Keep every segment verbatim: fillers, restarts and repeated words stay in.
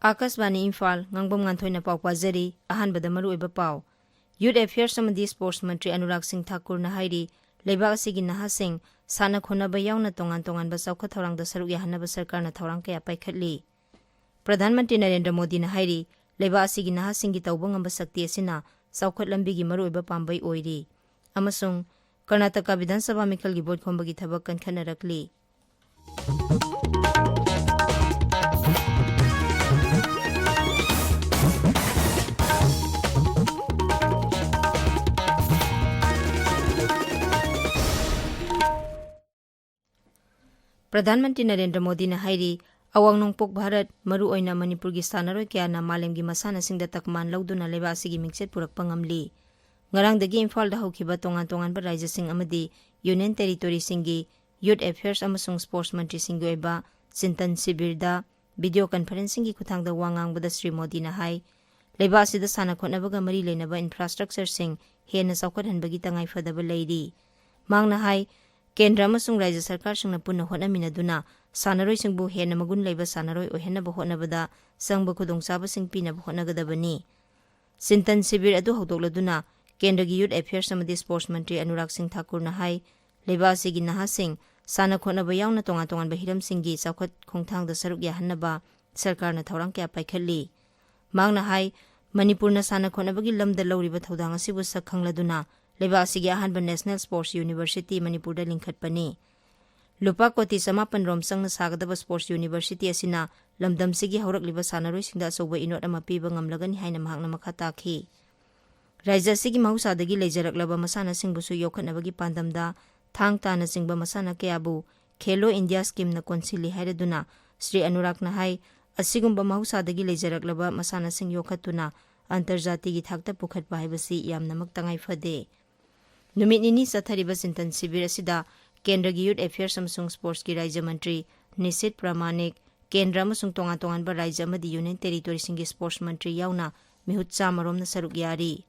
ꯑꯥꯀꯥꯁꯕꯥꯅꯤ ꯏꯝꯐꯥꯜ, ꯉꯥꯡꯕꯝ ꯉꯥꯟꯊꯣꯏꯅ ꯄꯥꯎ ꯄꯥꯖꯔꯤ꯫ ꯑꯍꯥꯟꯕꯗ ꯃꯔꯨꯑꯣꯏꯕ ꯄꯥꯎ꯫ ꯌꯨꯠ ꯑꯦꯐꯤꯌꯔꯁ ꯑꯃꯗꯤ ꯁ꯭ꯄꯣꯔꯠꯁ ꯃꯟꯇ꯭ꯔꯤ ꯑꯅꯨꯔꯥꯒ ꯁꯤꯡ ꯊꯥꯀꯨꯔꯅ ꯍꯥꯏꯔꯤ, ꯂꯩꯕꯥꯛ ꯑꯁꯤꯒꯤ ꯅꯍꯥꯁꯤꯡ ꯁꯥꯟꯅ ꯈꯣꯠꯅꯕ ꯌꯥꯎꯅ ꯇꯣꯉꯥꯟ ꯇꯣꯉꯥꯟꯕ ꯆꯥꯎꯈꯠ ꯊꯧꯔꯥꯡꯗ ꯁꯔꯨꯛ ꯌꯥꯍꯟꯅꯕ ꯁꯔꯀꯥꯔꯅ ꯊꯧꯔꯥꯡ ꯀꯌꯥ ꯄꯥꯏꯈꯠꯂꯤ꯫ ꯄ꯭ꯔꯙꯥꯟ ꯃꯟꯇ꯭ꯔꯤ ꯅꯔꯦꯟꯗ꯭ꯔ ꯃꯣꯗꯤꯅ ꯍꯥꯏꯔꯤ, ꯂꯩꯕꯥꯛ ꯑꯁꯤꯒꯤ ꯅꯍꯥꯁꯤꯡꯒꯤ ꯇꯧꯕ ꯉꯝꯕ ꯁꯛꯇꯤ ꯑꯁꯤꯅ ꯆꯥꯎꯈꯠ ꯂꯝꯕꯤꯒꯤ ꯃꯔꯨꯑꯣꯏꯕ ꯄꯥꯝꯕꯩ ꯑꯣꯏꯔꯤ꯫ ꯑꯃꯁꯨꯡ ꯀꯔꯅꯥꯇꯀꯥ ꯕꯤꯙꯥꯟ ꯁꯚꯥ ꯃꯤꯈꯜꯒꯤ ꯚꯣꯠ ꯈꯣꯝꯕꯒꯤ ꯊꯕꯛ ꯀꯟꯈꯠꯅꯔꯛꯂꯤ꯫ ꯄ꯭ꯔꯙꯥꯟ ꯃꯟꯇ꯭ꯔꯤ ꯅꯔꯦꯟꯗ꯭ꯔ ꯃꯣꯗꯤꯅ ꯍꯥꯏꯔꯤ, ꯑꯋꯥꯡ ꯅꯣꯡꯄꯣꯛ ꯚꯥꯔꯠ, ꯃꯔꯨꯑꯣꯏꯅ ꯃꯅꯤꯄꯨꯔꯒꯤ ꯁꯥꯟꯅꯔꯣꯏ ꯀꯌꯥꯅ ꯃꯥꯂꯦꯝꯒꯤ ꯃꯁꯥꯟꯅꯁꯤꯡꯗ ꯇꯛꯃꯥꯟ ꯂꯧꯗꯨꯅ ꯂꯩꯕꯥꯛ ꯑꯁꯤꯒꯤ ꯃꯤꯡꯆꯠ ꯄꯨꯔꯛꯄ ꯉꯝꯂꯤ꯫ ꯉꯔꯥꯡꯗꯒꯤ ꯏꯝꯐꯥꯜꯗ ꯍꯧꯈꯤꯕ ꯇꯣꯉꯥꯟ ꯇꯣꯉꯥꯟꯕ ꯔꯥꯖ꯭ꯌꯁꯤꯡ ꯑꯃꯗꯤ ꯌꯨꯅꯤꯌꯟ ꯇꯦꯔꯤꯇꯣꯔꯤꯁꯤꯡꯒꯤ ꯌꯨꯠ ꯑꯦꯐꯤꯌꯔꯁ ꯑꯃꯁꯨꯡ ꯁ꯭ꯄꯣꯔꯠꯁ ꯃꯟꯇ꯭ꯔꯤꯁꯤꯡꯒꯤ ꯑꯣꯏꯕ ꯆꯤꯟꯇꯟ ꯁꯤꯕꯤꯔꯗ ꯚꯤꯗꯤꯑꯣ ꯀꯟꯐꯔꯦꯟꯁꯤꯡꯒꯤ ꯈꯨꯠꯊꯥꯡꯗ ꯋꯥ ꯉꯥꯡꯕꯗ ꯁ꯭ꯔꯤ ꯃꯣꯗꯤꯅ ꯍꯥꯏ, ꯂꯩꯕꯥꯛ ꯑꯁꯤꯗ ꯁꯥꯟꯅ ꯈꯣꯠꯅꯕꯒ ꯃꯔꯤ ꯂꯩꯅꯕ ꯏꯟꯐ꯭ꯔꯥꯁ꯭ꯇ꯭ꯔꯛꯆꯔꯁꯤꯡ ꯍꯦꯟꯅ ꯆꯥꯎꯈꯠꯍꯟꯕꯒꯤ ꯇꯉꯥꯏꯐꯗꯕ ꯂꯩꯔꯤ꯫ ꯃꯍꯥꯛꯅ ꯍꯥꯏ, ꯀꯦꯟꯗ꯭ꯔ ꯑꯃꯁꯨꯡ ꯔꯥꯖ꯭ꯌ ꯁꯔꯀꯥꯔꯁꯤꯡꯅ ꯄꯨꯟꯅ ꯍꯣꯠꯅꯃꯤꯟꯅꯗꯨꯅ ꯁꯥꯟꯅꯔꯣꯏꯁꯤꯡꯕꯨ ꯍꯦꯟꯅ ꯃꯒꯨꯟ ꯂꯩꯕ ꯁꯥꯟꯅꯔꯣꯏ ꯑꯣꯏꯍꯟꯅꯕ ꯍꯣꯠꯅꯕꯗ ꯆꯪꯕ ꯈꯨꯗꯣꯡꯆꯥꯕꯁꯤꯡ ꯄꯤꯅꯕ ꯍꯣꯠꯅꯒꯗꯕꯅꯤ꯫ ꯆꯤꯟꯇꯟ ꯁꯤꯕꯤꯔ ꯑꯗꯨ ꯍꯧꯗꯣꯛꯂꯗꯨꯅ ꯀꯦꯟꯗ꯭ꯔꯒꯤ ꯌꯨꯠ ꯑꯦꯐꯤꯌꯔꯁ ꯑꯃꯗꯤ ꯁ꯭ꯄꯣꯔꯠꯁ ꯃꯟꯇ꯭ꯔꯤ ꯑꯅꯨꯔꯥꯒ ꯁꯤꯡ ꯊꯥꯀꯨꯔꯅ ꯍꯥꯏ, ꯂꯩꯕꯥꯛ ꯑꯁꯤꯒꯤ ꯅꯍꯥꯁꯤꯡ ꯁꯥꯟꯅ ꯈꯣꯠꯅꯕ ꯌꯥꯎꯅ ꯇꯣꯉꯥꯟ ꯇꯣꯉꯥꯟꯕ ꯍꯤꯔꯝꯁꯤꯡꯒꯤ ꯆꯥꯎꯈꯠ ꯈꯣꯡꯊꯥꯡꯗ ꯁꯔꯨꯛ ꯌꯥꯍꯟꯅꯕ ꯁꯔꯀꯥꯔꯅ ꯊꯧꯔꯥꯡ ꯀꯌꯥ ꯄꯥꯏꯈꯠꯂꯤ꯫ ꯃꯍꯥꯛꯅ ꯍꯥꯏ, ꯃꯅꯤꯄꯨꯔꯅ ꯁꯥꯟꯅ ꯈꯣꯠꯅꯕꯒꯤ ꯂꯝꯗ ꯂꯧꯔꯤꯕ ꯊꯧꯗꯥꯡ ꯑꯁꯤꯕꯨ ꯁꯛ ꯈꯪꯂꯗꯨꯅ ꯂꯩꯕꯥꯛ ꯑꯁꯤꯒꯤ ꯑꯍꯥꯟꯕ ꯅꯦꯁꯅꯦꯜ ꯁ꯭ꯄꯣꯔꯠꯁ ꯌꯨꯅꯤꯚꯔꯁꯤꯇꯤ ꯃꯅꯤꯄꯨꯔꯗ ꯂꯤꯡꯈꯠꯄꯅꯤ꯫ ꯂꯨꯄꯥ ꯀꯣꯇꯤ ꯆꯃꯥꯄꯟ ꯔꯣꯝ ꯆꯪꯅ ꯁꯥꯒꯗꯕ ꯁ꯭ꯄꯣꯔꯠꯁ ꯌꯨꯅꯤꯚꯔꯁꯤꯇꯤ ꯑꯁꯤꯅ ꯂꯝꯗꯝꯁꯤꯒꯤ ꯍꯧꯔꯛꯂꯤꯕ ꯁꯥꯟꯅꯔꯣꯏꯁꯤꯡꯗ ꯑꯆꯧꯕ ꯏꯅꯣꯠ ꯑꯃ ꯄꯤꯕ ꯉꯝꯂꯒꯅꯤ ꯍꯥꯏꯅ ꯃꯍꯥꯛꯅ ꯃꯈꯥ ꯇꯥꯈꯤ꯫ ꯔꯥꯖ꯭ꯌ ꯑꯁꯤꯒꯤ ꯃꯍꯧꯁꯥꯗꯒꯤ ꯂꯩꯖꯔꯛꯂꯕ ꯃꯁꯥꯟꯅꯁꯤꯡꯕꯨꯁꯨ ꯌꯣꯛꯈꯠꯅꯕꯒꯤ ꯄꯥꯟꯗꯝꯗ ꯊꯥꯡ ꯇꯥꯅ ꯆꯤꯡꯕ ꯃꯁꯥꯟꯅ ꯀꯌꯥꯕꯨ ꯈꯦꯂꯣ ꯏꯟꯗꯤꯌꯥ ꯁ꯭ꯀꯤꯝꯅ ꯀꯣꯟꯁꯤꯜꯂꯤ ꯍꯥꯏꯔꯗꯨꯅ ꯁ꯭ꯔꯤ ꯑꯅꯨꯔꯥꯒꯅ ꯍꯥꯏ, ꯑꯁꯤꯒꯨꯝꯕ ꯃꯍꯧꯁꯥꯗꯒꯤ ꯂꯩꯖꯔꯛꯂꯕ ꯃꯁꯥꯟꯅꯁꯤꯡ ꯌꯣꯛꯈꯠꯇꯨꯅ ꯑꯟꯇꯔꯖꯥꯇꯤꯒꯤ ꯊꯥꯛꯇ ꯄꯨꯈꯠꯄ ꯍꯥꯏꯕꯁꯤ ꯌꯥꯝꯅꯃꯛ ꯇꯉꯥꯏ ꯐꯗꯦ꯫ ꯅꯨꯃꯤꯠ ꯅꯤꯅꯤ ꯆꯠꯊꯔꯤꯕ ꯆꯤꯟꯇꯟ ꯁꯤꯕꯤꯔ ꯑꯁꯤꯗ ꯀꯦꯟꯗ꯭ꯔꯒꯤ ꯌꯨꯠ ꯑꯦꯐꯤꯌꯔꯁ ꯑꯃꯁꯨꯡ ꯁ꯭ꯄꯣꯔꯠꯁꯀꯤ ꯔꯥꯖ꯭ꯌ ꯃꯟꯇ꯭ꯔꯤ ꯅꯤꯁꯤꯠ ꯄ꯭ꯔꯃꯥꯅꯤꯛ, ꯀꯦꯟꯗ꯭ꯔ ꯑꯃꯁꯨꯡ ꯇꯣꯉꯥꯟ ꯇꯣꯉꯥꯟꯕ ꯔꯥꯖ꯭ꯌ ꯑꯃꯗꯤ ꯌꯨꯅꯤꯌꯟ ꯇꯦꯔꯤꯇꯣꯔꯤꯁꯤꯡꯒꯤ ꯁ꯭ꯄꯣꯔꯠꯁ ꯃꯟꯇ꯭ꯔꯤ ꯌꯥꯎꯅ ꯃꯤꯍꯨꯠ ꯆꯥꯝꯃ ꯔꯣꯝꯅ ꯁꯔꯨꯛ ꯌꯥꯔꯤ꯫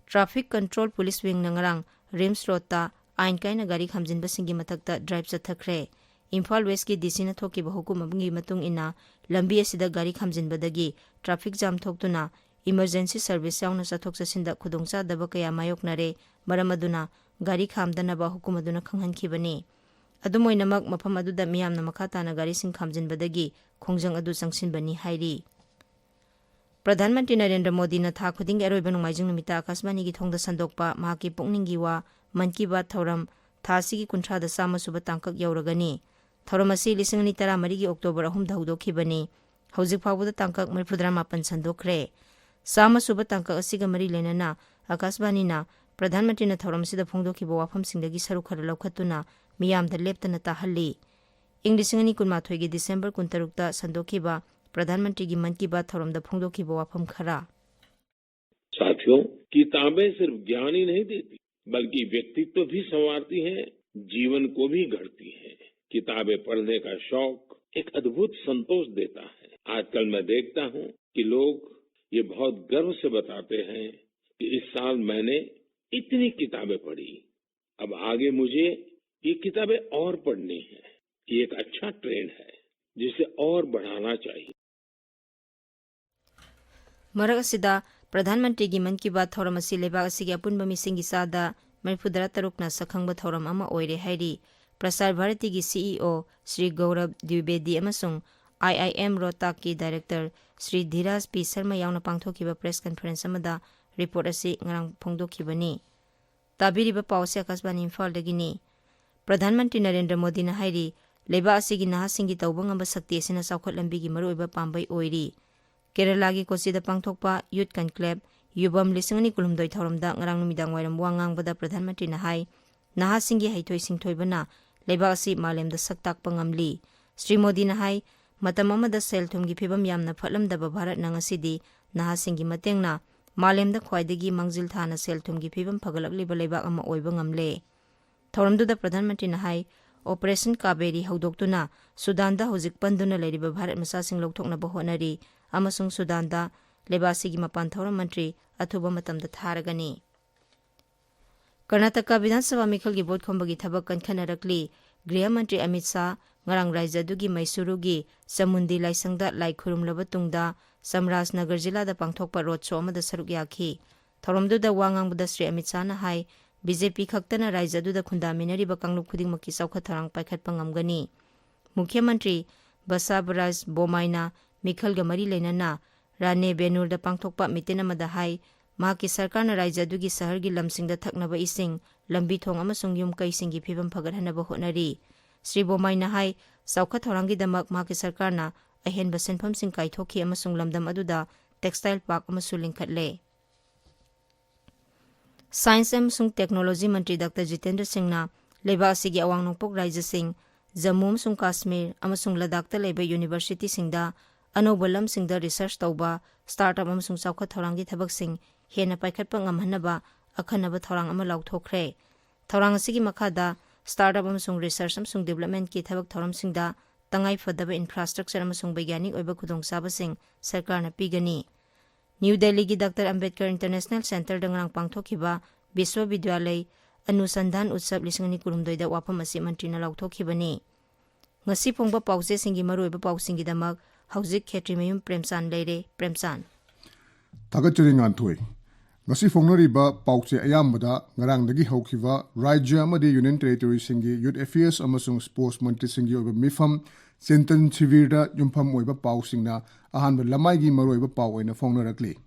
ꯇ꯭ꯔꯥꯐꯤꯛ ꯀꯟꯇ꯭ꯔꯣꯜ ꯄꯨꯂꯤꯁ ꯋꯤꯡꯅ ꯉꯔꯥꯡ ꯔꯤꯝꯁ ꯔꯣꯗꯇ ꯑꯥꯏꯟ ꯀꯥꯏꯅ ꯒꯥꯔꯤ ꯈꯥꯝꯖꯤꯟꯕꯁꯤꯡꯒꯤ ꯃꯊꯛꯇ ꯗ꯭ꯔꯥꯏꯚ ꯆꯠꯊꯈ꯭ꯔꯦ꯫ ꯏꯝꯐꯥꯜ ꯋꯦꯁꯀꯤ ꯗꯤ ꯁꯤꯅ ꯊꯣꯛꯈꯤꯕ ꯍꯨꯀꯨꯝ ꯑꯃꯒꯤ ꯃꯇꯨꯡ ꯏꯟꯅ, ꯂꯝꯕꯤ ꯑꯁꯤꯗ ꯒꯥꯔꯤ ꯈꯥꯝꯖꯤꯟꯕꯗꯒꯤ traffic jam ꯊꯣꯛꯇꯨꯅ emergency service ꯌꯥꯎꯅ ꯆꯠꯊꯣꯛ ꯆꯠꯁꯤꯟꯗ ꯈꯨꯗꯣꯡꯆꯥꯗꯕ ꯀꯌꯥ ꯃꯥꯌꯣꯛꯅꯔꯦ꯫ ꯃꯔꯝ ꯑꯗꯨꯅ ꯒꯥꯔꯤ ꯈꯥꯝꯗꯅꯕ ꯍꯨꯀꯨꯝ ꯑꯗꯨꯅ ꯈꯪꯍꯟꯈꯤꯕꯅꯤ꯫ ꯑꯗꯨꯝ ꯑꯣꯏꯅꯃꯛ, ꯃꯐꯝ ꯑꯗꯨꯗ ꯃꯤꯌꯥꯝꯅ ꯃꯈꯥ ꯇꯥꯅ ꯒꯥꯔꯤꯁꯤꯡ ꯈꯥꯝꯖꯤꯟꯕꯗꯒꯤ ꯈꯣꯡꯖꯪ ꯑꯗꯨ ꯆꯪꯁꯤꯟꯕꯅꯤ ꯍꯥꯏꯔꯤ꯫ ꯄ꯭ꯔꯙꯥꯟ ꯃꯟꯇ꯭ꯔꯤ ꯅꯔꯦꯟꯗ꯭ꯔ ꯃꯣꯗꯤꯅ ꯊꯥ ꯈꯨꯗꯤꯡꯒꯤ ꯑꯔꯣꯏꯕ ꯅꯣꯡꯃꯥꯏꯖꯤꯡ ꯅꯨꯃꯤꯠꯇ ꯑꯥꯀꯥꯁꯕꯥꯅꯤꯒꯤ ꯊꯣꯡꯗ ꯁꯟꯗꯣꯛꯄ ꯃꯍꯥꯛꯀꯤ ꯄꯨꯛꯅꯤꯡꯒꯤ ꯋꯥ ꯃꯟ ꯀꯤ ꯕꯥꯠ ꯊꯧꯔꯝ ꯊꯥ ꯑꯁꯤꯒꯤ ꯀꯨꯟꯊ꯭ꯔꯥꯗ ꯆꯥꯝꯃ ꯁꯨꯕ ꯇꯥꯡꯀꯛ ꯌꯧꯔꯒꯅꯤ꯫ ꯊꯧꯔꯝ ꯑꯁꯤ ꯂꯤꯁꯤꯡ ꯑꯅꯤ ꯇꯔꯥꯃꯔꯤꯒꯤ ꯑꯣꯛꯇꯣꯕꯔ ꯑꯍꯨꯝꯗ ꯍꯧꯗꯣꯛꯈꯤꯕꯅꯤ꯫ ꯍꯧꯖꯤꯛ ꯐꯥꯎꯕꯗ ꯇꯥꯡꯀꯛ ꯃꯔꯤꯐꯨꯇꯔꯥ ꯃꯥꯄꯟ ꯁꯟꯗꯣꯛꯈ꯭ꯔꯦ꯫ ꯆꯥꯝꯃ ꯁꯨꯕ ꯇꯥꯡꯀꯛ ꯑꯁꯤꯒ ꯃꯔꯤ ꯂꯩꯅꯅ ꯑꯥꯀꯥꯁꯕꯥꯅꯤꯅ ꯄ꯭ꯔꯙꯥꯟ ꯃꯟꯇ꯭ꯔꯤꯅ ꯊꯧꯔꯝ ꯑꯁꯤꯗ ꯐꯣꯡꯗꯣꯛꯈꯤꯕ ꯋꯥꯐꯝꯁꯤꯡꯗꯒꯤ ꯁꯔꯨꯛ ꯈꯔ ꯂꯧꯈꯠꯇꯨꯅ ꯃꯤꯌꯥꯝꯗ ꯂꯦꯞꯇꯅ ꯇꯥꯍꯜꯂꯤ꯫ ꯏꯪ ꯂꯤꯁꯤꯡ ꯑꯅꯤ ꯀꯨꯟꯃꯥꯊꯣꯏꯒꯤ ꯗꯤꯁꯦꯝꯕꯔ ꯀꯨꯟꯇꯔꯨꯛꯇ ꯁꯟꯗꯣꯛꯈꯤꯕ ꯄ꯭ꯔꯙꯥꯟ ꯃꯟꯇ꯭ꯔꯤꯒꯤ ꯃꯟ ꯀꯤ ꯕꯥꯠ ꯊꯧꯔꯝꯗ ꯐꯣꯡꯗꯣꯛꯈꯤꯕ ꯋꯥꯐꯝ ꯈꯔ꯫ साथियों, किताबें सिर्फ ज्ञान ही नहीं देती, बल्कि व्यक्तित्व भी संवारती हैं, जीवन को भी गढ़ती हैं। किताबें पढ़ने का शौक एक अद्भुत संतोष देता है। आजकल मैं देखता हूँ कि लोग ये बहुत गर्व से बताते हैं कि इस साल मैंने इतनी किताबें पढ़ी, अब आगे मुझे ये किताबें और पढ़नी है। ये एक अच्छा ट्रेंड है, जिसे और बढ़ाना चाहिए। ꯃꯔꯛ ꯑꯁꯤꯗ, ꯄ꯭ꯔꯙꯥꯟ ꯃꯟꯇ꯭ꯔꯤꯒꯤ ꯃꯟ ꯀꯤ ꯕꯥꯠ ꯊꯧꯔꯝ ꯑꯁꯤ ꯂꯩꯕꯥꯛ ꯑꯁꯤꯒꯤ ꯑꯄꯨꯟꯕ ꯃꯤꯁꯤꯡꯒꯤ ꯆꯥꯗ ꯃꯔꯤꯐꯨꯇꯔꯥ ꯇꯔꯨꯛꯅ ꯁꯛꯈꯪꯕ ꯊꯧꯔꯝ ꯑꯃ ꯑꯣꯏꯔꯦ ꯍꯥꯏꯔꯤ꯫ ꯄ꯭ꯔꯁꯥꯔ ꯚꯥꯔꯇꯤꯒꯤ ꯁꯤ ꯏ ꯑꯣ ꯁ꯭ꯔꯤ ꯒꯧꯔꯕ ꯗ꯭ꯋꯤꯕꯦꯗꯤ ꯑꯃꯁꯨꯡ ꯑꯥꯏ ꯑꯥꯏ ꯑꯦꯝ ꯔꯣꯍꯇꯥꯛꯀꯤ ꯗꯥꯏꯔꯦꯛꯇꯔ ꯁ꯭ꯔꯤ ꯙꯤꯔꯥꯖ ꯄꯤ ꯁꯔꯃ ꯌꯥꯎꯅ ꯄꯥꯡꯊꯣꯛꯈꯤꯕ ꯄ꯭ꯔꯦꯁ ꯀꯟꯐꯔꯦꯟꯁ ꯑꯃꯗ ꯔꯤꯄꯣꯔꯠ ꯑꯁꯤ ꯉꯔꯥꯡ ꯐꯣꯡꯗꯣꯛꯈꯤꯕꯅꯤ꯫ ꯇꯥꯕꯤꯔꯤꯕ ꯄꯥꯎ ꯑꯁꯤ ꯑꯥꯀꯥꯁꯕꯥꯅꯤ ꯏꯝꯐꯥꯜꯗꯒꯤꯅꯤ꯫ ꯄ꯭ꯔꯙꯥꯟ ꯃꯟꯇ꯭ꯔꯤ ꯅꯔꯦꯟꯗ꯭ꯔ ꯃꯣꯗꯤꯅ ꯍꯥꯏꯔꯤ, ꯂꯩꯕꯥꯛ ꯑꯁꯤꯒꯤ ꯅꯍꯥꯁꯤꯡꯒꯤ ꯇꯧꯕ ꯉꯝꯕ ꯁꯛꯇꯤ ꯑꯁꯤꯅ ꯆꯥꯎꯈꯠ ꯂꯝꯕꯤꯒꯤ ꯃꯔꯨꯑꯣꯏꯕ ꯄꯥꯝꯕꯩ ꯑꯣꯏꯔꯤ꯫ ꯀꯦꯔꯂꯥꯒꯤ ꯀꯣꯆꯤꯗ ꯄꯥꯡꯊꯣꯛꯄ ꯌꯨꯊ ꯀꯟꯀ꯭ꯂꯦꯕ ꯌꯨꯕꯝ ꯂꯤꯁꯤꯡ ꯑꯅꯤ ꯀꯨꯟꯍꯨꯝꯗꯣꯏ ꯊꯧꯔꯝꯗ ꯉꯔꯥꯡ ꯅꯨꯃꯤꯗꯥꯡ ꯋꯥꯏꯔꯝ ꯋꯥ ꯉꯥꯡꯕꯗ ꯄ꯭ꯔꯙꯥꯟ ꯃꯟꯇ꯭ꯔꯤꯅ ꯍꯥꯏ, ꯅꯍꯥꯁꯤꯡꯒꯤ ꯍꯩꯊꯣꯏ ꯁꯤꯡꯊꯣꯏꯕꯅ ꯂꯩꯕꯥꯛ ꯑꯁꯤ ꯃꯥꯂꯦꯝꯗ ꯁꯛ ꯇꯥꯛꯄ ꯉꯝꯂꯤ꯫ ꯁ꯭ꯔꯤ ꯃꯣꯗꯤꯅ ꯍꯥꯏ, ꯃꯇꯝ ꯑꯃꯗ ꯁꯦꯜ ꯊꯨꯝꯒꯤ ꯐꯤꯕꯝ ꯌꯥꯝꯅ ꯐꯠꯂꯝꯗꯕ ꯚꯥꯔꯠꯅ ꯉꯁꯤꯗꯤ ꯅꯍꯥꯁꯤꯡꯒꯤ ꯃꯇꯦꯡꯅ ꯃꯥꯂꯦꯝꯗ ꯈ꯭ꯋꯥꯏꯗꯒꯤ ꯃꯥꯡꯖꯤꯜ ꯊꯥꯅ ꯁꯦꯜ ꯊꯨꯝꯒꯤ ꯐꯤꯕꯝ ꯐꯒꯠꯂꯛꯂꯤꯕ ꯂꯩꯕꯥꯛ ꯑꯃ ꯑꯣꯏꯕ ꯉꯝꯂꯦ꯫ ꯊꯧꯔꯝꯗꯨꯗ ꯄ꯭ꯔꯙꯥꯟ ꯃꯟꯇ꯭ꯔꯤꯅ ꯍꯥꯏ, ꯑꯣꯄꯔꯦꯁꯟ ꯀꯥꯕꯦꯔꯤ ꯍꯧꯗꯣꯛꯇꯨꯅ ꯁꯨꯗꯥꯟꯗ ꯍꯧꯖꯤꯛ ꯄꯟꯗꯨꯅ ꯂꯩꯔꯤꯕ ꯚꯥꯔꯠ ꯃꯆꯥꯁꯤꯡ ꯂꯧꯊꯣꯛꯅꯕ ꯍꯣꯠꯅꯔꯤ ꯑꯃꯁꯨꯡ ꯁꯨꯗꯥꯟꯗ ꯂꯩꯕꯥꯛ ꯑꯁꯤꯒꯤ ꯃꯄꯥꯟ ꯊꯧꯔꯝ ꯃꯟꯇ꯭ꯔꯤ ꯑꯊꯨꯕ ꯃꯇꯝꯗ ꯊꯥꯔꯒꯅꯤ꯫ ꯀꯔꯅꯥꯇꯀꯥ ꯕꯤꯙꯥꯟ ꯁꯚꯥ ꯃꯤꯈꯜꯒꯤ ꯚꯣꯠ ꯈꯣꯝꯕꯒꯤ ꯊꯕꯛ ꯀꯟꯈꯠꯅꯔꯛꯂꯤ꯫ ꯒ꯭ꯔꯤꯍ ꯃꯟꯇ꯭ꯔꯤ ꯑꯃꯤꯠ ꯁꯥꯍ ꯉꯔꯥꯡ ꯔꯥꯖ꯭ꯌ ꯑꯗꯨꯒꯤ ꯃꯩꯁꯨꯔꯨꯒꯤ ꯆꯃꯨꯟꯗꯤ ꯂꯥꯏꯁꯪꯗ ꯂꯥꯏ ꯈꯨꯔꯨꯝꯂꯕ ꯇꯨꯡꯗ ꯆꯝꯔꯥꯖꯅꯒꯔ ꯖꯤꯂꯥꯗ ꯄꯥꯡꯊꯣꯛꯄ ꯔꯣꯗ ꯁꯣ ꯑꯃꯗ ꯁꯔꯨꯛ ꯌꯥꯈꯤ꯫ ꯊꯧꯔꯝꯗꯨꯗ ꯋꯥ ꯉꯥꯡꯕꯗ ꯁ꯭ꯔꯤ ꯑꯃꯤꯠ ꯁꯥꯍꯅ ꯍꯥꯏ, ꯕꯤ ꯖꯦ ꯄꯤ ꯈꯛꯇꯅ ꯔꯥꯖ꯭ꯌ ꯑꯗꯨꯗ ꯈꯨꯟꯗꯥꯃꯤꯟꯅꯔꯤꯕ ꯀꯥꯡꯂꯨꯞ ꯈꯨꯗꯤꯡꯃꯛꯀꯤ ꯆꯥꯎꯈꯠ ꯊꯧꯔꯥꯡ ꯄꯥꯏꯈꯠꯄ ꯉꯝꯒꯅꯤ꯫ ꯃꯨꯈ꯭ꯌ ꯃꯟꯇ꯭ꯔꯤ ꯕꯁꯥꯕꯔꯥꯖ ꯕꯣꯃꯥꯏꯅ ꯃꯤꯈꯜꯒ ꯃꯔꯤ ꯂꯩꯅꯅ ꯔꯥꯅꯦ ꯕꯦꯅꯨꯔꯗ ꯄꯥꯡꯊꯣꯛꯄ ꯃꯤꯇꯤꯟ ꯑꯃꯗ ꯍꯥꯏ, ꯃꯍꯥꯛꯀꯤ ꯁꯔꯀꯥꯔꯅ ꯔꯥꯖ꯭ꯌ ꯑꯗꯨꯒꯤ ꯁꯍꯔꯒꯤ ꯂꯝꯁꯤꯡꯗ ꯊꯛꯅꯕ ꯏꯁꯤꯡ, ꯂꯝꯕꯤ ꯊꯣꯡ ꯑꯃꯁꯨꯡ ꯌꯨꯝ ꯀꯩꯁꯤꯡꯒꯤ ꯐꯤꯕꯝ ꯐꯒꯠꯍꯟꯅꯕ ꯍꯣꯠꯅꯔꯤ꯫ ꯁ꯭ꯔꯤ ꯕꯣꯃꯥꯏꯅ ꯍꯥꯏ, ꯆꯥꯎꯈꯠ ꯊꯧꯔꯥꯡꯒꯤꯗꯃꯛ ꯃꯍꯥꯛꯀꯤ ꯁꯔꯀꯥꯔꯅ ꯑꯍꯦꯟꯕ ꯁꯦꯟꯐꯝꯁꯤꯡ ꯀꯥꯏꯊꯣꯛꯈꯤ ꯑꯃꯁꯨꯡ ꯂꯝꯗꯝ ꯑꯗꯨꯗ textile park ꯑꯃꯁꯨ ꯂꯤꯡꯈꯠꯂꯦ꯫ ꯁꯥꯏꯟꯁ ꯑꯃꯁꯨꯡ ꯇꯦꯛꯅꯣꯂꯣꯖꯤ ꯃꯟꯇ꯭ꯔꯤ ꯗꯥꯛꯇꯔ ꯖꯤꯇꯦꯟꯗ꯭ꯔ ꯁꯤꯡꯅ ꯂꯩꯕꯥꯛ ꯑꯁꯤꯒꯤ ꯑꯋꯥꯡ ꯅꯣꯡꯄꯣꯛ ꯔꯥꯖ꯭ꯌꯁꯤꯡ, ꯖꯝꯃꯨ ꯑꯃꯁꯨꯡ ꯀꯥꯁꯃꯤꯔ ꯑꯃꯁꯨꯡ ꯂꯗꯥꯈꯇ ꯂꯩꯕ ꯌꯨꯅꯤꯚꯔꯁꯤꯇꯤꯁꯤꯡꯗ ꯑꯅꯧꯕ ꯂꯝꯁꯤꯡꯗ research ꯇꯧꯕ, startup ꯑꯃꯁꯨꯡ ꯆꯥꯎꯈꯠ ꯊꯧꯔꯥꯡꯒꯤ ꯊꯕꯛꯁꯤꯡ ꯍꯦꯟꯅ ꯄꯥꯏꯈꯠꯄ ꯉꯝꯍꯟꯅꯕ ꯑꯈꯟꯅꯕ ꯊꯧꯔꯥꯡ ꯑꯃ ꯂꯥꯎꯊꯣꯛꯈ꯭ꯔꯦ꯫ ꯊꯧꯔꯥꯡ ꯑꯁꯤꯒꯤ ꯃꯈꯥꯗ startup ꯑꯃꯁꯨꯡ research ꯑꯃꯁꯨꯡ developmentꯀꯤ ꯊꯕꯛ ꯊꯧꯔꯝꯁꯤꯡꯗ ꯇꯉꯥꯏ ꯐꯗꯕ infrastructure ꯑꯃꯁꯨꯡ ꯕꯩꯒ꯭ꯌꯥꯅꯤꯛ ꯑꯣꯏꯕ ꯈꯨꯗꯣꯡꯆꯥꯕꯁꯤꯡ ꯁꯔꯀꯥꯔꯅ ꯄꯤꯒꯅꯤ꯫ ꯅ꯭ꯌꯨ ꯗꯦꯜꯂꯤꯒꯤ ꯗꯥꯛꯇꯔ ꯑꯝꯕꯦꯗꯀꯔ International Centreꯗ ꯉꯔꯥꯡ ꯄꯥꯡꯊꯣꯛꯈꯤꯕ ꯕꯤꯁ꯭ꯋꯕꯤꯗ꯭ꯌꯥꯂꯩ ꯑꯅꯨꯁꯟꯙꯥꯟ ꯎꯠꯁꯕ ꯂꯤꯁꯤꯡ ꯑꯅꯤ ꯀꯨꯟꯍꯨꯝꯗꯣꯏꯗ ꯋꯥꯐꯝ ꯑꯁꯤ ꯃꯟꯇ꯭ꯔꯤꯅ ꯂꯥꯎꯊꯣꯛꯈꯤꯕꯅꯤ꯫ ꯉꯁꯤ ꯐꯣꯡꯕ ꯄꯥꯎꯆꯦꯁꯤꯡꯒꯤ ꯃꯔꯨꯑꯣꯏꯕ ꯄꯥꯎꯁꯤꯡꯒꯤꯗꯃꯛ ꯍꯧꯖꯤꯛ ꯈꯦꯇ꯭ꯔꯤꯃꯌꯨꯝ ꯄ꯭ꯔꯦꯝꯆꯥꯟ ꯂꯩꯔꯦ꯫ ꯄ꯭ꯔꯦꯝꯆꯥꯟ꯫ ꯊꯥꯒꯠꯆꯔꯤ ꯉꯥꯟꯊꯣꯏ꯫ ꯉꯁꯤ ꯐꯣꯡꯅꯔꯤꯕ ꯄꯥꯎꯆꯦ ꯑꯌꯥꯝꯕꯗ ꯉꯔꯥꯡꯗꯒꯤ ꯍꯧꯈꯤꯕ ꯔꯥꯖ꯭ꯌ ꯑꯃꯗꯤ Union Territoryꯁꯤꯡꯒꯤ Youth Affairs ꯑꯃꯁꯨꯡ Sports ꯃꯟꯇ꯭ꯔꯤꯁꯤꯡꯒꯤ ꯑꯣꯏꯕ ꯃꯤꯐꯝ ꯆꯤꯟꯇꯟ ꯁꯤꯕꯤꯔꯗ ꯌꯨꯝꯐꯝ ꯑꯣꯏꯕ ꯄꯥꯎꯁꯤꯡꯅ ꯑꯍꯥꯟꯕ ꯂꯃꯥꯏꯒꯤ ꯃꯔꯨꯑꯣꯏꯕ ꯄꯥꯎ ꯑꯣꯏꯅ ꯐꯣꯡꯅꯔꯛꯂꯤ꯫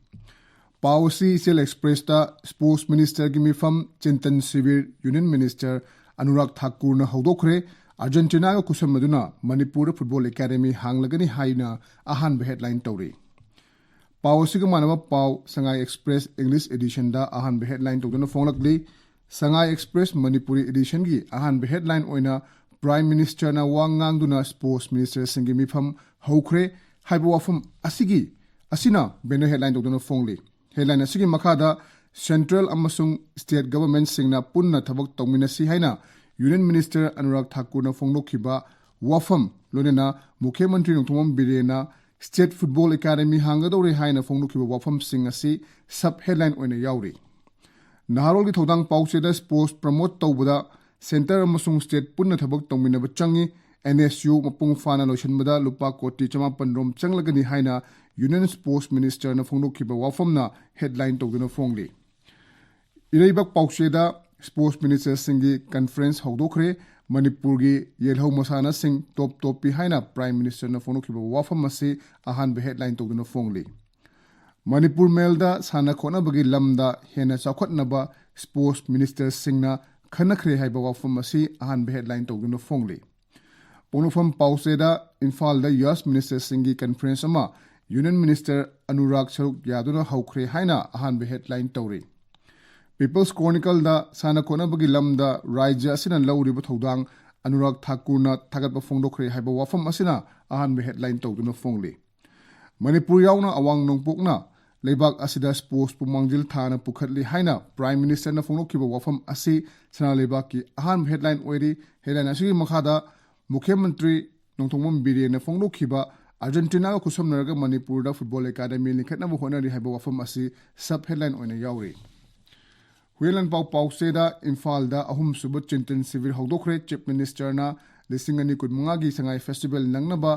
ꯄꯥꯎ ꯑꯁꯤ ꯏꯆꯦꯜ Expressꯇ Sports Ministerꯒꯤ ꯃꯤꯐꯝ ꯆꯤꯟꯇꯟ ꯁꯤꯕꯤꯔ Union Minister ꯑꯅꯨꯔꯥꯒ ꯊꯥꯀꯨꯔꯅ ꯍꯧꯗꯣꯛꯈ꯭ꯔꯦ꯫ ꯑꯥꯔꯖꯦꯟꯇꯤꯅꯥꯒ ꯈꯨꯠꯁꯝꯅꯗꯨꯅ ꯃꯅꯤꯄꯨꯔꯗ football academy ꯍꯥꯡꯂꯒꯅꯤ ꯍꯥꯏꯅ ꯑꯍꯥꯟꯕ headline ꯇꯧꯔꯤ꯫ ꯄꯥꯎ ꯑꯁꯤꯒ ꯃꯥꯟꯅꯕ ꯄꯥꯎ ꯁꯉꯥꯏ Express English editionꯗ ꯑꯍꯥꯟꯕ headline ꯇꯧꯗꯨꯅ ꯐꯣꯡꯂꯛꯂꯤ꯫ ꯁꯉꯥꯏ Express ꯃꯅꯤꯄꯨꯔꯤ editionꯒꯤ ꯑꯍꯥꯟꯕ headline ꯑꯣꯏꯅ Prime Ministerꯅ ꯋꯥ ꯉꯥꯡꯗꯨꯅ Sports Ministerꯁꯤꯡꯒꯤ ꯃꯤꯐꯝ ꯍꯧꯈ꯭ꯔꯦ ꯍꯥꯏꯕ ꯋꯥꯐꯝ ꯑꯁꯤꯒꯤ, ꯑꯁꯤꯅ banner headline ꯇꯧꯗꯨꯅ ꯐꯣꯡꯂꯤ꯫ Headline ꯑꯁꯤꯒꯤ ꯃꯈꯥꯗ Central ꯑꯃꯁꯨꯡ State Governmentꯁꯤꯡꯅ ꯄꯨꯟꯅ ꯊꯕꯛ ꯇꯧꯃꯤꯟꯅꯁꯤ ꯍꯥꯏꯅ Union Minister ꯑꯅꯨꯔꯥꯒ ꯊꯥꯀꯨꯔꯅ ꯐꯣꯡꯗꯣꯛꯈꯤꯕ ꯋꯥꯐꯝ, ꯂꯣꯏꯅꯅ ꯃꯨꯈ꯭ꯌ ꯃꯟꯇ꯭ꯔꯤ ꯅꯣꯡꯊꯣꯝꯕꯝ ꯕꯤꯔꯦꯟꯅ State Football Academy ꯍꯥꯡꯒꯗꯧꯔꯦ ꯍꯥꯏꯅ ꯐꯣꯡꯗꯣꯛꯈꯤꯕ ꯋꯥꯐꯝꯁꯤꯡ ꯑꯁꯤ sub headline ꯑꯣꯏꯅ ꯌꯥꯎꯔꯤ꯫ ꯅꯍꯥꯔꯣꯜꯒꯤ ꯊꯧꯗꯥꯡ ꯄꯥꯎꯆꯦꯗ sports promote ꯇꯧꯕꯗ ꯁꯦꯟꯇꯔ ꯑꯃꯁꯨꯡ ꯁ꯭ꯇꯦꯠ ꯄꯨꯟꯅ ꯊꯕꯛ ꯇꯧꯃꯤꯟꯅꯕ ꯆꯪꯏ꯫ ꯑꯦꯟ ꯑꯦꯁ ꯌꯨ ꯃꯄꯨꯡ ꯐꯥꯅ ꯂꯣꯏꯁꯤꯟꯕꯗ ꯂꯨꯄꯥ ꯀꯣꯇꯤ ꯆꯃꯥꯄꯟ ꯔꯣꯝ ꯆꯪꯂꯒꯅꯤ ꯍꯥꯏꯅ ꯌꯨꯅꯤꯌꯟ ꯁ꯭ꯄꯣꯔꯠꯁ ꯃꯤꯅꯤꯁꯇꯔꯅ ꯐꯣꯡꯗꯣꯛꯈꯤꯕ ꯋꯥꯐꯝꯅ ꯍꯦꯗꯂꯥꯏꯟ ꯇꯧꯗꯨꯅ ꯐꯣꯡꯂꯤ꯫ ꯏꯔꯩꯕꯥꯛ ꯄꯥꯎꯆꯦꯗ ꯁ꯭ꯄꯣꯔꯠꯁ ꯃꯤꯅꯤꯁꯇꯔꯁꯤꯡꯒꯤ ꯀꯟꯐꯔꯦꯟꯁ ꯍꯧꯗꯣꯛꯈ꯭ꯔꯦ꯫ ꯃꯅꯤꯄꯨꯔꯒꯤ ꯌꯦꯜꯍꯧ ꯃꯁꯥꯟꯅꯁꯤꯡ ꯇꯣꯞ ꯇꯣꯞꯄꯤ ꯍꯥꯏꯅ ꯄ꯭ꯔꯥꯏꯝ ꯃꯤꯅꯤꯁꯇꯔꯅ ꯐꯣꯡꯗꯣꯛꯈꯤꯕ ꯋꯥꯐꯝ ꯑꯁꯤ ꯑꯍꯥꯟꯕ ꯍꯦꯗꯂꯥꯏꯟ ꯇꯧꯗꯨꯅ ꯐꯣꯡꯂꯤ꯫ ꯃꯅꯤꯄꯨꯔ ꯃꯦꯜꯗ ꯁꯥꯟꯅ ꯈꯣꯠꯅꯕꯒꯤ ꯂꯝꯗ ꯍꯦꯟꯅ ꯆꯥꯎꯈꯠꯅꯕ ꯁ꯭ꯄꯣꯔꯠꯁ ꯃꯤꯅꯤꯁꯇꯔꯁꯤꯡꯅ ꯈꯟꯅꯈ꯭ꯔꯦ ꯍꯥꯏꯕ ꯋꯥꯐꯝ ꯑꯁꯤ ꯑꯍꯥꯟꯕ ꯍꯦꯗꯂꯥꯏꯟ ꯇꯧꯗꯨꯅ ꯐꯣꯡꯂꯤ꯫ ꯄꯣꯛꯅꯐꯝ ꯄꯥꯎꯆꯦꯗ ꯏꯝꯐꯥꯜꯗ ꯌꯨ ꯑꯦꯁ ꯃꯤꯅꯤꯁꯇꯔꯁꯤꯡꯒꯤ ꯀꯟꯐꯔꯦꯟꯁ ꯑꯃ ꯌꯨꯅꯤꯌꯟ ꯃꯤꯅꯤꯁꯇꯔ ꯑꯅꯨꯔꯥꯒ ꯁꯔꯨꯛ ꯌꯥꯗꯨꯅ ꯍꯧꯈ꯭ꯔꯦ ꯍꯥꯏꯅ ꯑꯍꯥꯟꯕ ꯍꯦꯗꯂꯥꯏꯟ ꯇꯧꯔꯤ꯫ ꯄꯤꯄꯜꯁ ꯀ꯭ꯔꯣꯅꯤꯀꯜꯗ ꯁꯥꯟꯅ ꯈꯣꯠꯅꯕꯒꯤ ꯂꯝꯗ ꯔꯥꯖ꯭ꯌ ꯑꯁꯤꯅ ꯂꯧꯔꯤꯕ ꯊꯧꯗꯥꯡ ꯑꯅꯨꯔꯥꯒ ꯊꯥꯀꯨꯔꯅ ꯊꯥꯒꯠꯄ ꯐꯣꯡꯗꯣꯛꯈ꯭ꯔꯦ ꯍꯥꯏꯕ ꯋꯥꯐꯝ ꯑꯁꯤꯅ ꯑꯍꯥꯟꯕ ꯍꯦꯗꯂꯥꯏꯟ ꯇꯧꯗꯨꯅ ꯐꯣꯡꯂꯤ꯫ ꯃꯅꯤꯄꯨꯔ ꯌꯥꯎꯅ ꯑꯋꯥꯡ ꯅꯣꯡꯄꯣꯛꯅ ꯂꯩꯕꯥꯛ ꯑꯁꯤꯗ ꯁ꯭ꯄꯣꯔꯠꯁꯄꯨ ꯃꯥꯡꯖꯤꯜ ꯊꯥꯅ ꯄꯨꯈꯠꯂꯤ ꯍꯥꯏꯅ ꯄ꯭ꯔꯥꯏꯝ ꯃꯤꯅꯤꯁꯇꯔꯅ ꯐꯣꯡꯗꯣꯛꯈꯤꯕ ꯋꯥꯐꯝ ꯑꯁꯤ ꯁꯅꯥ ꯂꯩꯕꯥꯛꯀꯤ ꯑꯍꯥꯟꯕ ꯍꯦꯗꯂꯥꯏꯟ ꯑꯣꯏꯔꯤ꯫ ꯍꯦꯗꯂꯥꯏꯟ ꯑꯁꯤꯒꯤ ꯃꯈꯥꯗ ꯃꯨꯈ꯭ꯌ ꯃꯟꯇ꯭ꯔꯤ ꯅꯣꯡꯊꯣꯝꯕꯝ ꯕꯤꯔꯦꯟꯅ ꯐꯣꯡꯗꯣꯛꯈꯤꯕ ꯑꯥꯔꯖꯦꯟꯇꯤꯅꯥꯒ ꯈꯨꯠꯁꯝꯅꯔꯒ ꯃꯅꯤꯄꯨꯔꯗ ꯐꯨꯠꯕꯣꯜ ꯑꯦꯀꯥꯗꯃꯤ ꯂꯤꯡꯈꯠꯅꯕ ꯍꯣꯠꯅꯔꯤ ꯍꯥꯏꯕ ꯋꯥꯐꯝ ꯑꯁꯤ ꯁꯕ ꯍꯦꯗꯂꯥꯏꯟ ꯑꯣꯏꯅ ꯌꯥꯎꯔꯤ꯫ ꯍꯨꯏꯌꯦꯟ ꯂꯥꯟꯄꯥꯎ ꯄꯥꯎꯆꯦꯗ ꯏꯝꯐꯥꯜꯗ ꯑꯍꯨꯝꯁꯨꯕ ꯆꯤꯟꯇꯟ ꯁꯤꯕꯤꯔ ꯍꯧꯗꯣꯛꯈ꯭ꯔꯦ꯫ ꯆꯤꯐ ꯃꯤꯅꯤꯁꯇꯔꯅ ꯂꯤꯁꯤꯡ ꯑꯅꯤ ꯀꯨꯟꯃꯉꯥꯒꯤ ꯁꯉꯥꯏ ꯐꯦꯁꯇꯤꯚꯦꯜ ꯅꯪꯅꯕ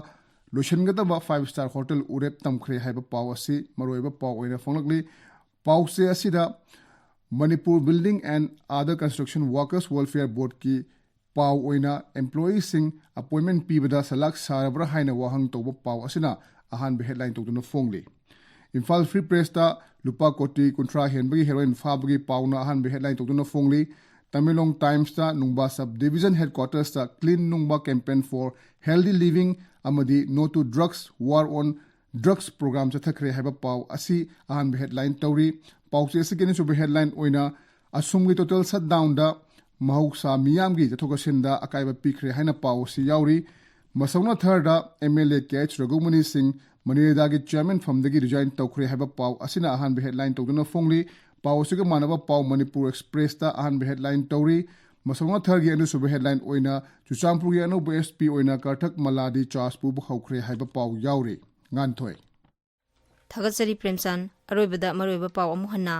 ꯂꯣꯏꯁꯤꯟꯒꯗꯕ ꯐꯥꯏꯚ ꯁ꯭ꯇꯥꯔ ꯍꯣꯇꯦꯜ ꯎꯔꯦꯞ ꯇꯝꯈ꯭ꯔꯦ ꯍꯥꯏꯕ ꯄꯥꯎ ꯑꯁꯤ ꯃꯔꯨꯑꯣꯏꯕ ꯄꯥꯎ ꯑꯣꯏꯅ ꯐꯣꯡꯂꯛꯂꯤ꯫ ꯄꯥꯎꯆꯦ ꯑꯁꯤꯗ Manipur building and other construction workers welfare ꯕꯣꯔꯗꯀꯤ ꯄꯥꯎ ꯑꯣꯏꯅ ꯑꯦꯝꯄ꯭ꯂꯣꯌꯤꯁꯤꯡ ꯑꯄꯣꯏꯟꯃꯦꯟ ꯄꯤꯕꯗ ꯁꯂꯥꯛ ꯁꯥꯔꯕ꯭ꯔꯥ ꯍꯥꯏꯅ ꯋꯥꯍꯪ ꯇꯧꯕ ꯄꯥꯎ ꯑꯁꯤꯅ ꯑꯍꯥꯟꯕ ꯍꯦꯗꯂꯥꯏꯟ ꯇꯧꯗꯨꯅ ꯐꯣꯡꯂꯤ꯫ ꯏꯝꯐꯥꯜ ꯐ꯭ꯔꯤ ꯄ꯭ꯔꯦꯁꯇ ꯂꯨꯄꯥ ꯀꯣꯇꯤ ꯀꯨꯟꯊ꯭ꯔꯥ ꯍꯦꯟꯕꯒꯤ ꯍꯦꯔꯣꯏꯟ ꯐꯥꯕꯒꯤ ꯄꯥꯎꯅ ꯑꯍꯥꯟꯕ ꯍꯦꯗꯂꯥꯏꯟ ꯇꯧꯗꯨꯅ ꯐꯣꯡꯂꯤ꯫ ꯇꯃꯦꯡꯂꯣꯡ ꯇꯥꯏꯝꯁꯇ ꯅꯨꯡꯕꯥ ꯁꯕ ꯗꯤꯕꯤꯖꯟ ꯍꯦꯗꯀ꯭ꯋꯥꯇꯔꯁꯇ ꯀ꯭ꯂꯤꯟ ꯅꯨꯡꯕꯥ ꯀꯦꯝꯄꯦꯟ ꯐꯣꯔ ꯍꯦꯜꯗꯤ ꯂꯤꯚꯤꯡ ꯑꯃꯗꯤ no to drugs war on drugs program ꯆꯠꯊꯈ꯭ꯔꯦ ꯍꯥꯏꯕ ꯄꯥꯎ ꯑꯁꯤ ꯑꯍꯥꯟꯕ ꯍꯦꯗꯂꯥꯏꯟ ꯇꯧꯔꯤ꯫ ꯄꯥꯎꯆꯦ ꯑꯁꯤꯒꯤ ꯑꯅꯤꯁꯨꯕ ꯍꯦꯗꯂꯥꯏꯟ ꯑꯣꯏꯅ ꯑꯁꯣꯝꯒꯤ ꯇꯣꯇꯦꯜ ꯁꯠꯗꯥꯎꯟꯗ ꯃꯍꯧꯁꯥ ꯃꯤꯌꯥꯝꯒꯤ ꯆꯠꯊꯣꯛ ꯆꯠꯁꯤꯟꯗ ꯑꯀꯥꯏꯕ ꯄꯤꯈ꯭ꯔꯦ ꯍꯥꯏꯅ ꯄꯥꯎ ꯑꯁꯤ ꯌꯥꯎꯔꯤ꯫ ꯃꯁꯧꯅ ꯊꯔꯗ M L A K H Raghumani Singh ꯃꯅꯤꯔꯦꯗꯥꯒꯤ ꯆꯤꯌꯔꯃꯦꯟ ꯐꯝꯗꯒꯤ ꯔꯤꯖꯥꯏꯟ ꯇꯧꯈ꯭ꯔꯦ ꯍꯥꯏꯕ ꯄꯥꯎ ꯑꯁꯤꯅ ꯑꯍꯥꯟꯕ ꯍꯦꯗꯂꯥꯏꯟ ꯇꯧꯗꯨꯅ ꯐꯣꯡꯂꯤ꯫ ꯄꯥꯎ ꯑꯁꯤꯒ ꯃꯥꯟꯅꯕ ꯄꯥꯎ ꯃꯅꯤꯄꯨꯔ ꯑꯦꯛꯁꯄ꯭ꯔꯦꯁꯇ ꯑꯍꯥꯟꯕ ꯍꯦꯗꯂꯥꯏꯟ ꯇꯧꯔꯤ꯫ ꯃꯁꯧꯅ ꯊꯔꯒꯤ ꯑꯅꯤꯁꯨꯕ ꯍꯦꯗꯂꯥꯏꯟ ꯑꯣꯏꯅ ꯆꯨꯔꯆꯥꯟꯄꯨꯔꯒꯤ ꯑꯅꯧꯕ ꯑꯦꯁ ꯄꯤ ꯑꯣꯏꯅ ꯀꯔꯊꯛ ꯃꯂꯥꯗꯤ ꯆꯥꯔꯖ ꯄꯨꯕ ꯍꯧꯈ꯭ꯔꯦ ꯍꯥꯏꯕ ꯄꯥꯎ ꯌꯥꯎꯔꯤ꯫ ꯉꯥꯟꯊꯣꯏ꯫ ꯊꯥꯒꯠꯆꯔꯤ ꯄ꯭ꯔꯦꯝꯆꯥꯟ꯫ ꯑꯔꯣꯏꯕꯗ ꯃꯔꯨꯑꯣꯏꯕ ꯄꯥꯎ ꯑꯃꯨꯛ ꯍꯟꯅ꯫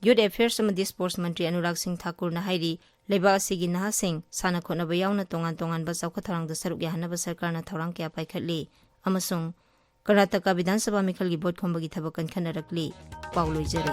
ꯌꯨꯊ ꯑꯦꯐꯤꯌꯔꯁ ꯑꯃꯗꯤ ꯁ꯭ꯄꯣꯔꯠꯁ ꯃꯟꯇ꯭ꯔꯤ ꯑꯅꯨꯔꯥꯒ ꯁꯤꯡ ꯊꯥꯀꯨꯔꯅ ꯍꯥꯏꯔꯤ, ꯂꯩꯕꯥꯛ ꯑꯁꯤꯒꯤ ꯅꯍꯥꯁꯤꯡ ꯁꯥꯟꯅ ꯈꯣꯠꯅꯕ ꯌꯥꯎꯅ ꯇꯣꯉꯥꯟ ꯇꯣꯉꯥꯟꯕ ꯆꯥꯎꯈꯠ ꯊꯧꯔꯥꯡꯗ ꯁꯔꯨꯛ ꯌꯥꯍꯟꯅꯕ ꯁꯔꯀꯥꯔꯅ ꯊꯧꯔꯥꯡ ꯀꯌꯥ ꯄꯥꯏꯈꯠꯂꯤ ꯑꯃꯁꯨꯡ ꯀꯔꯅꯥꯇꯀꯥ ꯕꯤꯙꯥꯟ ꯁꯚꯥ ꯃꯤꯈꯜꯒꯤ ꯚꯣꯠ ꯈꯣꯝꯕꯒꯤ ꯊꯕꯛ ꯀꯟꯈꯠꯅꯔꯛꯂꯤ꯫ ꯄꯥꯎ ꯂꯣꯏꯖꯔꯦ꯫